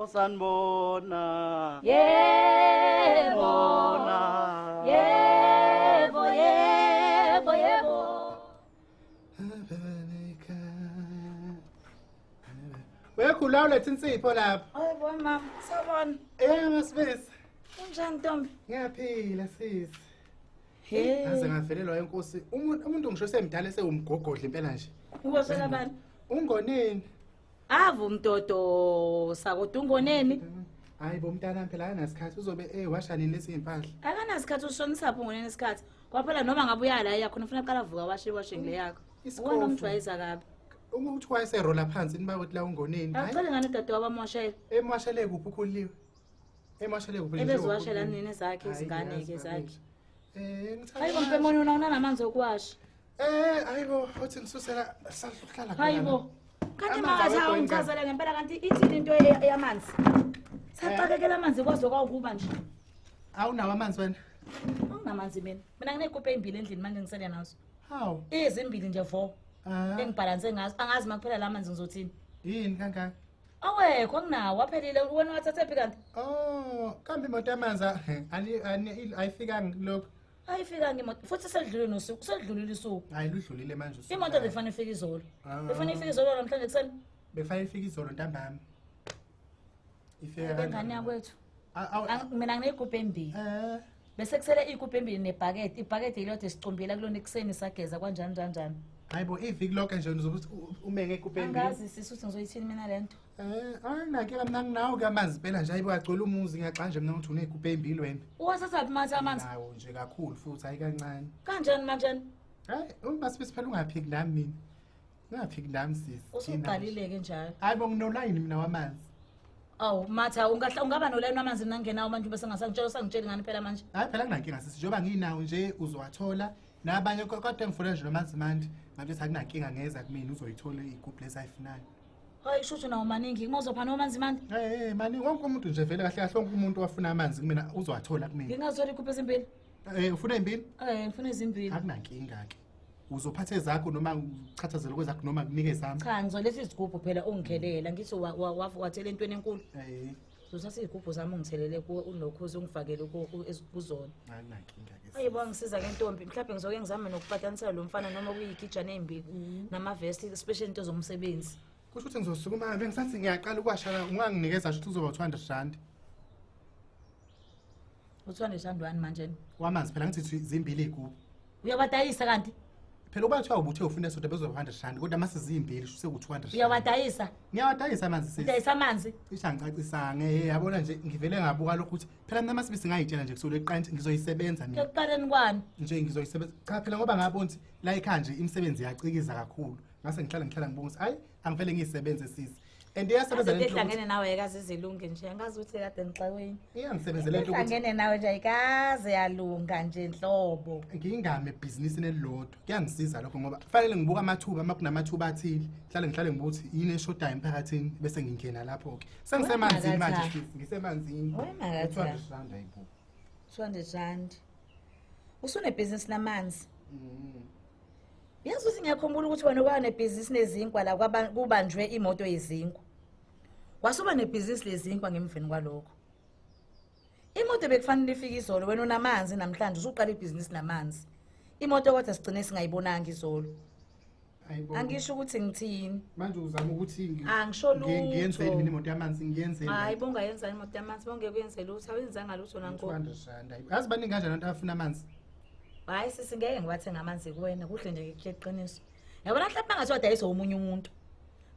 Osanibona. Yebo. Bona. Yebo, yebo, yebo. Uyakhula uletha insipho lapha. Hayi bo mama, sawubona. Eh masibisi. Unjani ntombi? Ngiyaphila sisi. Hey. Ngaze ngavelelwa inkosi. Umuntu ngisho semdala esewumgogodla impela nje. Ukwesela bani? Ungoneni? Avo mtoto sakodwa ungoneni? Hayi bo mntana phela akanasikhathi uzobe ewasha nini lezi impahla. Akanasikhathi ushonisa phi ungoneni isikhathi. Kwaphela noma ngabe uya la yakho ufuna qala vuka washe iwashing le yakho. Isikhofu. Wena umjwayeza kabi. Ukuthi wayeserola phansi niba ukuthi la ungoneni. Hayi Akucele ngani udade wabamwashela? emwashele kuphi ukhuliwe? Emwashele kuphi? Ebeziwashela nini ezakhe Hayi, izingane ngiyazi ke zakhe. bakithi. Ngithanda. Hayi bo mpemoni wena unanamanzi okuwasha. Hayibo uthi ngisusela sahlala Hayi bo. Kanti Amanzi makathi awekho awungichazele ngempela kanti ithini into eyamanzi? Saxakekela amanzi kwaze kwawukuba nje. Awunawo amanzi wena? Anginamanzi mina. Mina nginey'kopi ey'mbili endlini manje ngisele nazo. Hawu. Ezimbili nje vo. Ah. Engibhalanse ngazo. Angazi uma kuphela la manzi ngizothini. Yini kangaka? Awekho anginawo aphelile. Wena wathathephi kanti? Oh, kambe imoto yamanzi ayifikanga kulokhu. Ayifikanga imoto. Futhi selidlulile nosuku. Selidlulile usuku. Hayi ludlulile manje usuku. Imoto bekufanele ifike izolo. Ah. Bekufanele ifike izolo namhlanje ekuseni. Bekufanele ifike izolo ntambama. Ifika Bengane yakwethu. Awu. Mina nginey'gubhu embili. Bese kusele iy'gubhu embili nebhakede. Ibhakede ilodwa esicumbile kulona ekuseni sageza kanjani njani njani. Hayibo iviki lonke nje uzobe ume ngegubhu embili. Angazi sisi ukuthi ngizoyithini mina le nto. Ayinankinga mina nginawo ke amanzi phela nje hayibo agcwele umuzi ngiyaxa nje mina ukuthi unegubhu embili wena. Uwathathaphi manje amanzi? Nawo nje kakhulu futhi hayi kancane. Kanjani manje? Hayi uma sibisi phela ungaphiki nami mina. Ungaphiki nami sisi. Usuqalile-ke njalo. Hayibo nginolayini mina wamanzi. Awu Matha ungaba nolayini wamanzi mina ngingenawo manje bese ngasangitshela usangitsheli ngani phela manje. Hayi phela kunankinga sisi njengoba nginawo nje uzowathola nabanye kodwa engifuna nje nomanzi manje ngabe ukuthi akunankinga ngeza kumina uzoyithola iy'gubhu lezi ayifunayo. Hayi shushu nawo maningi uma uzopha nomanzi manje. Maningi wonke umuntu nje vele kahle kahle wonke umuntu wafuna amanzi kumina uzowathola kumina. Ngingazithola iy'gubhu ezimbili? Ufuna ey'mbili? Ngifuna ezimbili. Akunankinga ke. Uzophatha ezakho noma uchathazele kwezakho noma kunike ezami. Cha ngizoletha izigubhu phela ungikhelela ngithi wathela entweni enkulu. Uzothatha iy'gubhu zami ungithelele kuwe unokhuze ungifakele kuzona. Akunankinga ke. Ayi bo ngisiza ke ntombi mhlawumbe ngizoke ngizame nokupatanisela lo mfana noma kuyigijana ey'mbili namavesti especially into zomsebenzi. Kusho ukuthi ngizosukuma bengisathi ngiyaqala ukwasha la unganginikeza nje ukuthi kuzoba 200 rand. U200 rand wani manje? Wamanzi phela ngithi zimbili iy'gubhu. Uyabadayisa kanti? Phela uba kuthiwa ubuthe ufuna esodwa bezoba 100 rand kodwa mase zimbili sho seku 200 rand. Uyawadayisa? Ngiyawadayisa amanzi sisi. Udayisa amanzi? Cishe angicacisanga yabona nje ngivele ngabuka lokhu ukuthi phela mina masibisi ngayitshela nje kusukela ekuqaleni ngizoyisebenza mina. Ekuqaleni kwani? Nje ngizoyisebenza. Cha phela ngoba ngabona ukuthi la ekhaya nje imisebenzi iyacikiza kakhulu. Ngase ngihlala ngibuka ukuthi hayi angivele ngiyisebenze sisi. And iyasebenza Into lento ukuthi ehlangene nawe ayikaze izilunge nje. Angazi ukuthi kade ngixakweni. Iyangisebenzela lento ukuthi Ehlangene nawe nje ayikaze yalunga nje nhlobo. Ngingame ebhizinisini elilodwa. Kuyangisiza lokho ngoba kufanele ngibuke amathuba uma kunamathuba athile. Ngihlale ngibuka ukuthi yini eshodayo emphakathini bese ngingena lapho ke. Sengisemanzini manje sisi, ngisemanzini. Wena 200 rand ayibo. 200 rand. Usunebhizinisi lamanzi. Yazi ukuthi ngiyakhumbula ukuthi wena uba nebhizinisi nezinkwa la kubanjwe imoto yezinkwa. Wasuba nebhizinisi lezinkwa ngemveni kwalokho. Imoto bekufanele ifike izolo wena unamanzi namhlanje usuqala ibhizinisi lamanzi. Imoto kodwa sigcine singayibonanga izolo. Ayibo. Angisho ukuthi ngithini. Manje uzama ukuthi Angisho lutho. ngiyenzeni mina imoto yamanzi ngiyenzeni. Hayi bongayenza imoto yamanzi bongeke uyenze lutho awenzanga lutho nanko. 200 rand. Ayibo. Yazi baningi kanjani abantu abafuna amanzi? Hayi sisi ngeke ngiwathenga amanzi kuwena kuhle nje ngikutshela iqiniso. Yabona mhlawumbe angathi wadayisa omunye umuntu.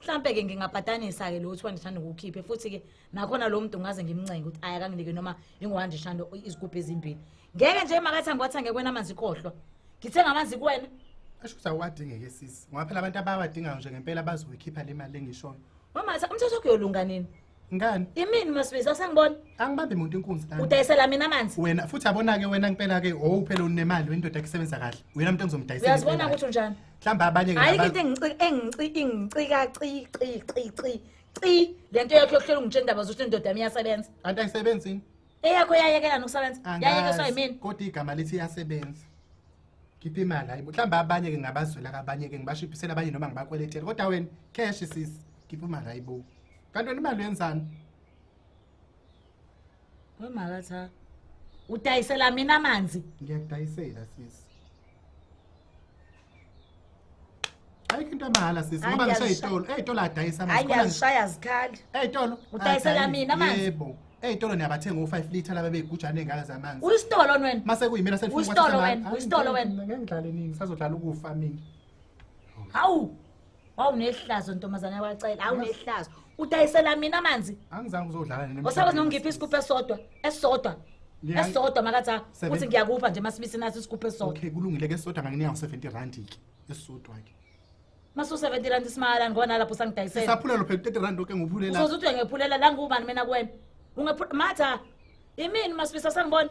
Mhlawumbe ke ngingabhatanisa ke lo 200 rand ukukhiphe futhi ke nakhona lo muntu ngaze ngimncenge ukuthi ayi akanginike noma ingu 100 rand izigubhu ezimbili. Ngeke nje makathi angiwathange kuwena amanzi khohlwa. Ngithenga amanzi kuwena. Asho ukuthi awadingeke sisi. Ngoba phela abantu abawadingayo nje ngempela bazoyikhipha le mali engishoyo. Mama umthetho kuyolunga nini? Ngani? Imini masibisi asengibona. Angibambi umuntu inkunzi la. Udayisela mina amanzi. Wena futhi yabona ke wena ngempela ke oh phela unemali wena indoda kusebenza kahle. Wena umuntu engizomdayisela. Uyazibona ukuthi unjani? Mhlawumbe abanye ke Ayikho into engicika ci ci ci ci ci lento yakho yokuhlela ungitshela indaba zokuthi indoda yami iyasebenza. Kanti ayisebenzi yini? Eyakho yayekela nokusebenza. Yayekiswa yimina. Kodwa igama lithi iyasebenza. Khipha imali hayibo. Mhlawumbe abanye ke ngabazwela kabanye ke ngibashiphisela abanye noma ngibakweletele. Kodwa wena cash sisi khipha imali hayibo. Kanti wena imali uyenzani? Wemakatha. Udayisela mina amanzi. Ngiyakudayisela sisi. Ayikho into emahhala sisi Hayi, ngoba ngisho ngiyazishaya. ey'tolo ey'tolo adayisa Hayi amanzi. Khona ngiyazishaya zikhali. Ey'tolo Udayisela adayisa. mina amanzi? Yebo. Ey'tolo niyabathenga o-5 litre laba bey'gujana ey'ngaka zamanzi. Uyisitolo wena. Mase kuyimina selifuna Uyisitolo ukwathatha wena, amanye. uyisitolo Hayi, wena. Ngeke ngidlale ningi, ngisazodlala ukufa mina. Hawu. Wawunehlazo ntombazane yakwacela. Awunehlazo. Udayisela mina amanzi. Angizange uzodlala nina. Osakwazi nokungipha isigubhu esisodwa, esisodwa. Esisodwa makatha uthi ngiyakupha nje masibisi naso isigubhu esisodwa. Okay, kulungile ke sodwa nganginika ngo-70 rand ke. Esisodwa ke. Masu 70 rand isimalani ngoba nalapho usangidayisela. Isaphulelo phela 30 rand oke nguphulela. Uzoze uthi uyangephulela la ngubani mina kuwena? Ungephula matha. Imini masibisi asangibona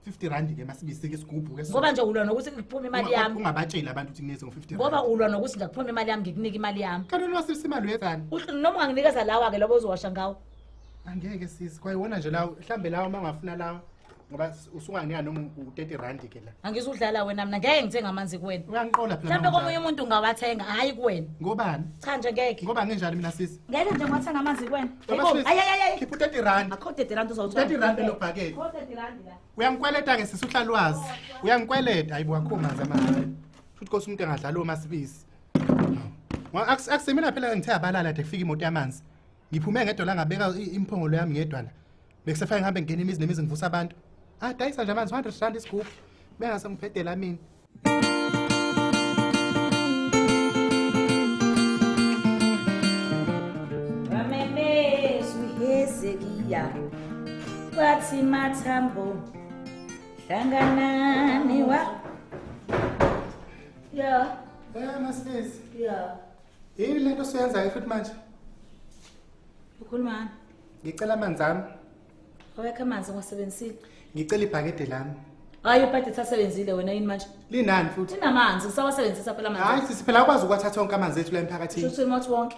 50 rand ke masibisi ke isigubhu ke. ngoba nje ulwa nokuthi kuphume imali yami. Ungabatsheli abantu ukuthi ngineze ngo-50 rand. Ngoba ulwa nokuthi nje kuphume imali yami ngikunika imali yami. Kanti masibisi imali uyenzani? Noma unganginikeza lawa ke lobo ozowasha ngawo. Angeke sisi, kwayiwona nje lawo, mhlambe lawo mangafuna lawo ngoba usunganginika noma u-30 rand ke la. Angizudlala wena mina ngeke ngithenga amanzi kuwena. Uyangiqola phela. Mhlawumbe uma komunye unjalo. umuntu ungawathenga hayi kuwena. Ngobani? Cha nje ngeke. Ngoba nginjani mina sisi? Ngeke nje ngiwathenga amanzi kuwena. Baba Yebo, sisi, ayi ayi ayi. Khipha u-30 rand. Akho 30 rand uzawuthola. 30 rand lo bhakede. Akho 30 rand la. Uyangikweleta ke sisi uhlalwazi. Uyangikweleta hayibo akho manzi amahhala. Futhi kose umuntu engadlali omasibisi. Akusemina phela ngithe abalala de kufika imoto yamanzi. Ngiphume ngedwa la ngabeka imphongolo yami ngedwa la. Bekusefake ngihambe ngingena imizi nemizi ngivusa abantu. Ah dayisa nje amanzi 100 rand isigubhu. Bengase ngibhedela mina. Wamemezwa uHezekiya wathi mathambo hlanganani wa ya Masibisi. ya Yini lento osuyenzayo futhi manje? Ukhuluma Ngicela amanzi ami. Awekho amanzi ngiwasebenzisile. Ngicela ibhakede lami. Hayi ubhakede asebenzile wena yini manje? Linani futhi? Linamanzi ngisawasebenzisa phela amanzi. Hayi sisi phela akwazi ukwathatha onke amanzi ethu la emphakathini. Usho ukuthi umothi wonke.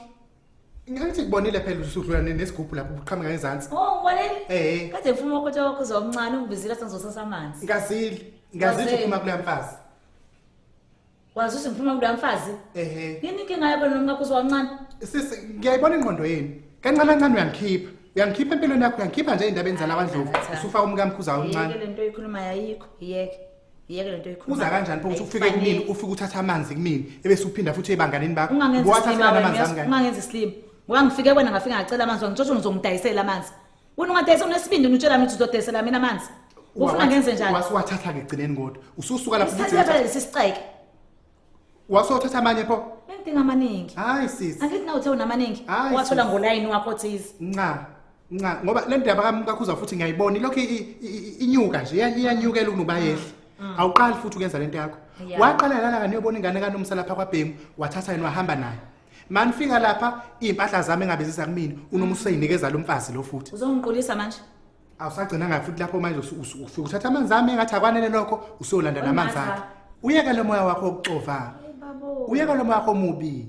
Ngithi kubonile phela usudlula nesigubhu lapho uqhamuka ngezansi. Oh, ngibonile? Eh. Kade ngifuna ukuthe wakho uzomncane ungibizile athi ngizothatha amanzi. Ngazili. Ngazili Wazile. uphuma kuleya mfazi. Wazi ukuthi ngiphuma kuleya mfazi? Ehhe. Yini inkinga yakho nomkakho uzomncane? Sisi ngiyayibona ingqondo yenu. Kancane kancane uyangikhipha. Uyangikhipha empilweni yakho, uyangikhipha nje endabeni zalabandlovu. Usufaka umkamkhuza omncane. Yeke lento oyikhulumayo ayikho, yeke. Yeke lento oyikhulumayo. Uza kanjani pho ukuthi ufike kumina, ufike uthatha amanzi kumina, ebese uphinda futhi ebanganeni bakho. Ungangenzi Ubuwathathela isilima wena, amanzi ami kanye. ungangenzi isilima. Ngoba ngifike kuwena ngafika ngacela amanzi, wangitshela ukuthi ngizongidayisela amanzi. Wena ungadayisa unesibindi unitshela mina ukuthi uzodayisela mina amanzi. Ufuna ngenze njani? Wasuwathatha ke egcineni kodwa. Ususuka lapho Isithathe futhi phela uyathatha. lesi siceke. Wasuwathatha amanye pho? Bengidinga amaningi. Hayi sisi. Angithi nawe uthe unamaningi. Hayi, Wathola sisi. ngolayini wakho othize. Nca. Nca ngoba le ndaba kaMkakhuza futhi ngiyayibona ilokhu inyuka nje, iyanyukela kunoba yehle. Awuqali futhi ukuyenza lento yakho. Waqala lana kani uyobona ingane kaNomsa lapha kwaBhengu, wathatha yena wahamba naye. Manifika lapha impahla zami engabizisa kumina, uNomsa useyinikeza lo mfazi lo futhi. Uzongiqulisa manje? Awusagcina ngayo futhi lapho manje ufika uthatha amanzi ami engathi akwanele lokho, usuyolanda namanzi Wena akhe. Uyeke lo moya wakho wokuxova. Hey babo. Uyeke lo moya wakho omubi.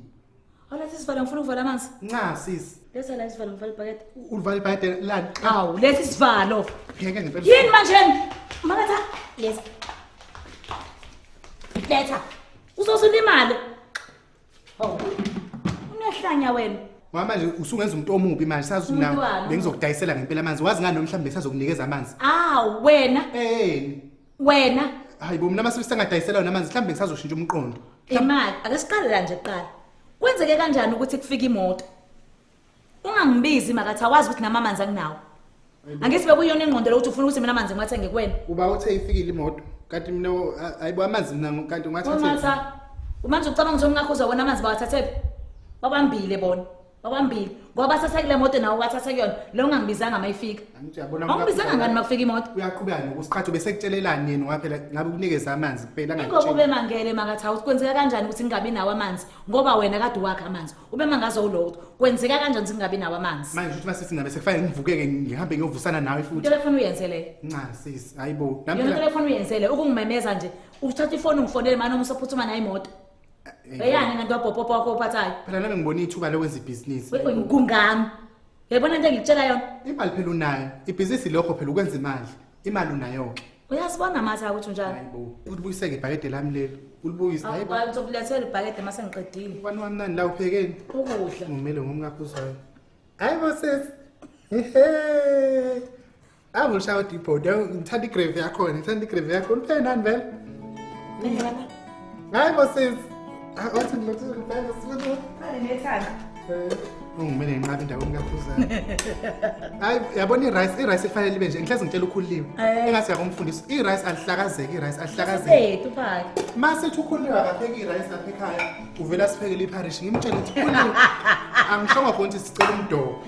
Awuletha isivalo ngifuna ukuvala amanzi. Nca sisi. Letha la isivalo ngivale ibhakede. Ulivala ibhakede lani? Awu, letha isivalo. Ngeke ngempela. Yini manje? Makatha, letha. Letha. Uzosulimale. Hawu. Unehlanya wena. Ngoba manje usungenza umuntu omubi manje, sazi ukuthi Umuntu nawe wani? bengizokudayisela ngempela amanzi. Wazi ngani noma mhlawumbe sazokunikeza amanzi? Awu wena. Eh. Wena. Hayi bo, mina mase sengadayisela wona amanzi mhlawumbe ngisazoshintsha umqondo. Imali, ake siqale la nje kuqala. Kwenzeke kanjani ukuthi kufike imoto? Ungangibizi makathi awazi ukuthi nami amanzi anginawo. Angithi bekuyona ingqondo lokuthi ufuna ukuthi mina amanzi ngiwathenge kuwena. Uba uthe ifikile imoto, kanti mina hayibo amanzi mina kanti ungathathe. Umatha, manje ucabanga ukuthi umngakho uzobona amanzi bawathathephi? Babambile bona. Babambile. Ngoba bathatha kule moto nawe wathatha kuyona. Lo ungangibizanga mayifika. Angithi uyabona Awungibizanga ngani makufika imoto? Uyaqhubeka nokusiqhatha bese kutshelelani yena ngoba phela ngabe ukunikeza amanzi kuphela Ingoba angakutsheli. ube mangele makathi awuthi kwenzeka kanjani ukuthi ngingabi nawo amanzi ngoba wena kade wakha amanzi. Ube mangazo ulokho. Kwenzeka kanjani ukuthi ngingabi nawo amanzi? Manje ukuthi masithi nabe sekufanele ngivukeke ngihambe ngiyovusana nawe futhi. Into lefuna uyenze leyo. Nca sisi, hayibo. Nami Yona into phela lefuna uyenze leyo ukungimemeza nje. Uthatha ifoni ungifonele manje uma usaphuthuma nayo imoto. Eyani ngento wabhobhobho wakho ophathayo. Phela nami ngibona ithuba lokwenza ibhizinisi. Kungami. Uyayibona into engikutshela yona? Imali phela unayo. Ibhizinisi lokho phela ukwenza imali. Imali unayo ke. Uyasibona matha ukuthi unjani? Hayibo. Ulibuyiseke ibhakede lami lelo. Ulibuyise hayibo. Hayi ngizokulethela ibhakede mase ngiqedile. Ubani wamnandi la uphekeni? Ukudla. Ngimele ngomkakho uzayo. Hayibo sisi. Ehe. Ave ushaya udibhodi, ngithanda igravy yakhona, ngithanda igravy yakhona. Upheke nani vele? Hayi bo sis. Wathi ngilothi ngibheke. Nethanda. Ungimele nginqabe indawo engakhuzana. Hayi yabona i-rice, i-rice ifanele ibe nje. Ngihlezi ngitshela ukhululiwe. Engathi yakumfundisa. I-rice alihlakazeki, i-rice alihlakazeki. Sethu phaka. Masithi ukhululiwe akapheki i-rice lapha ekhaya, uvela siphekele ipharishi. Ngimtshele ukuthi khululiwe. Angishongo khona ukuthi sicela umdoko.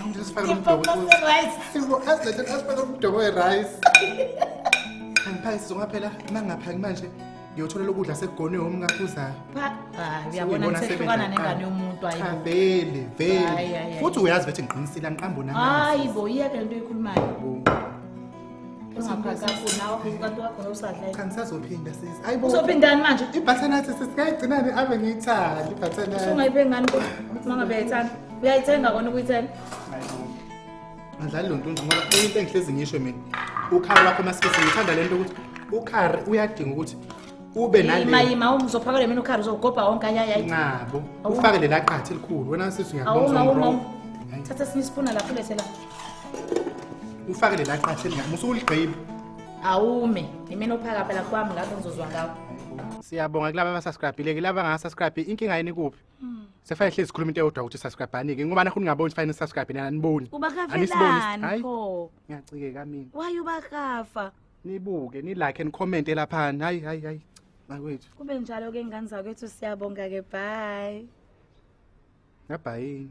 Angitshela sifake umdoko. Rice. Asilethe asifake umdoko we-rice. Angiphaki sizonga phela mangingaphaki manje ngiyotholela ukudla sekugonwe umkakhuzayo. Hayi uyabona nisehlukana nengane yomuntu Cha hayibo. vele Hayi, hayi, vele. hayi. Futhi uyazi bethi ngiqinisile angiqambo nami. Hayi bo iyeke lento oyikhulumayo. Ungaphaki kakhulu nawe kanti wakho usadla. Cha ngisazophinda sisi. Hayibo. Uzophindani manje? Ibutternut sisi ngayigcinani ave ngiyithanda ibutternut. Usungayiphe ngani kodwa mangabe uyayithanda. Uyayithenga kona ukuyithenga. Hayibo. Angidlali lo ntunzi ngoba enye into engihlezi ngisho mina. Ukhari wakho masifisi ngithanda lento ukuthi ukhari uyadinga ukuthi ube Yima nale yima uzophakela mina ukhari uzogobha wonke ayayi. nqabo. Ufake lela qatha elikhulu. Wena sisi ngiyakubona Awuma uma. uzongirong. Thatha esinye isipuna lapho ulethe la. Ufake lela qatha elinga. Musukuligqiba. Awume. Imina ophaka phela kwami ngakho ngizozwa ngawo. Siyabonga kulaba abasubscribe-ile kulaba abangasubscribe inkinga yini kuphi? Sefanele hlezi sikhuluma into eyodwa ukuthi subscribe-ani-ke ngoba nakho ningaboni fanele subscribe nina aniboni. Anisiboni. Ubakafelani Hayi pho? ngiyacikeka mina. Why ubakafa? Nibuke ni like and comment laphana. Hayi hayi hayi. Bakwethu. Kube njalo ke ngane zakwethu siyabonga ke bye. Ngabhayini.